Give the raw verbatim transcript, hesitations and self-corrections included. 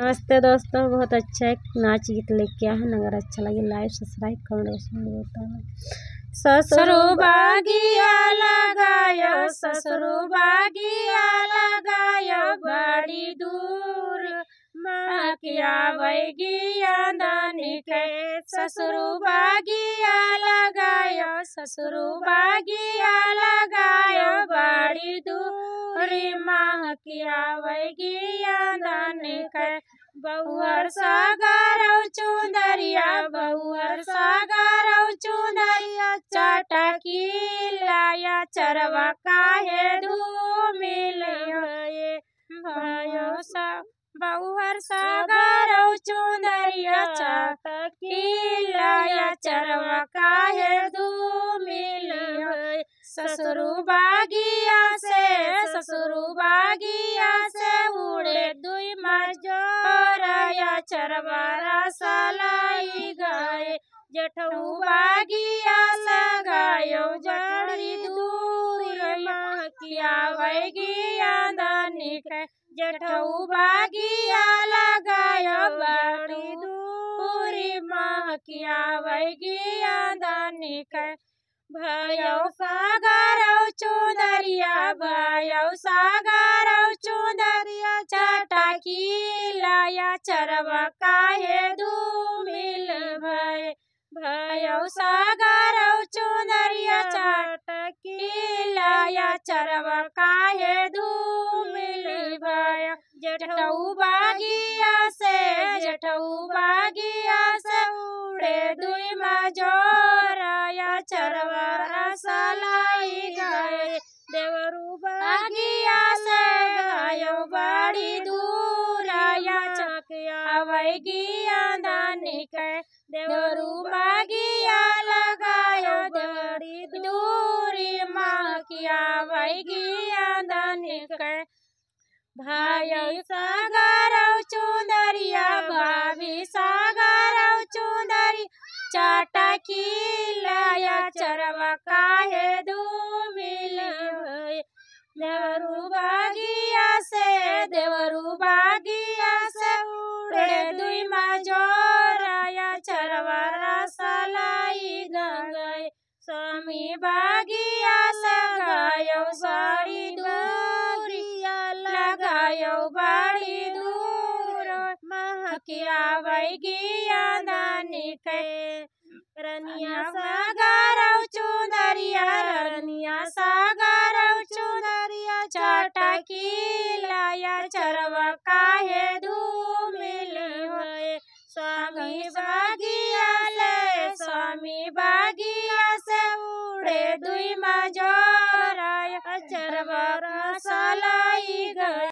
नमस्ते दोस्तों, बहुत अच्छा एक नाच गीत लेके आया है। अगर अच्छा लगे, like, subscribe, comment, जरूर बताएं। ससुरु बागिया लगायो, ससुरु बागिया लगायो, बड़ी दूर महकिया वैगिया दानी के। ससुरु बागिया लगायो, ससुरु बागिया लगायो, बड़ी दूरी महकिया वैगिया दानी के। बहुअर सागरौ चुंदरिया, बहुअर सागरौ चुंदरिया, चटकी लाया चरवा काहे धूमिल भए। भयो सा-, बहुअर सागरौ चुंदरिया, चटकी लाया चरवा काहे धूमिल भए। ससुरु बागिया से, ससुरु बागिया से उड़े दुई मजोरया, चरवा रस लाई गए। जेठऊ बागिया से गयो बड़ी दूर, महकिया वैगिया दानी के। जेठऊ बागिया लगायो बड़ी दूरी, महकिया वैगिया दानी के। भयो सागरौ चुंदरिया, भयो सागरौ चुंदरिया, चटकी लाया चरवा काहे धूमिल भए। भयो सागरौ चुंदरिया, चटकी लाया चरवा काहे धूमिल भए। जेठऊ बागिया से, जेठऊ बागिया से उड़े दुई मजोरया, चरवा रस लाई गए। देवरू बागिया से गयो बड़ी दूरया, महकिया वैगिया दानी के। देवरू बागिया लगायो बड़ी दूरी, महकिया वैगिया दानी के। भाई सागरौ चुंदरिया, भाभी सागरौ चुंदरी, चटकी लाया चरवा काहे धूमिल भए। देवरू बागिया से, देवरू बागिया से उड़े दुई मजोरया, चरवा रस लाई गए। स्वामी बागिया से गयो बड़ी दूरिया, लगायो बड़ी दूर, महकिया वैगिया दानी के। रनिया सागरौ चुंदरिया, रनिया सागरौ चुंदरिया, चटकी लाया चरवा काहे धूमिल भए। स्वामी बागिया ले, स्वामी बागिया से उड़े दुई मजोरया, चरवा रस लाई गए।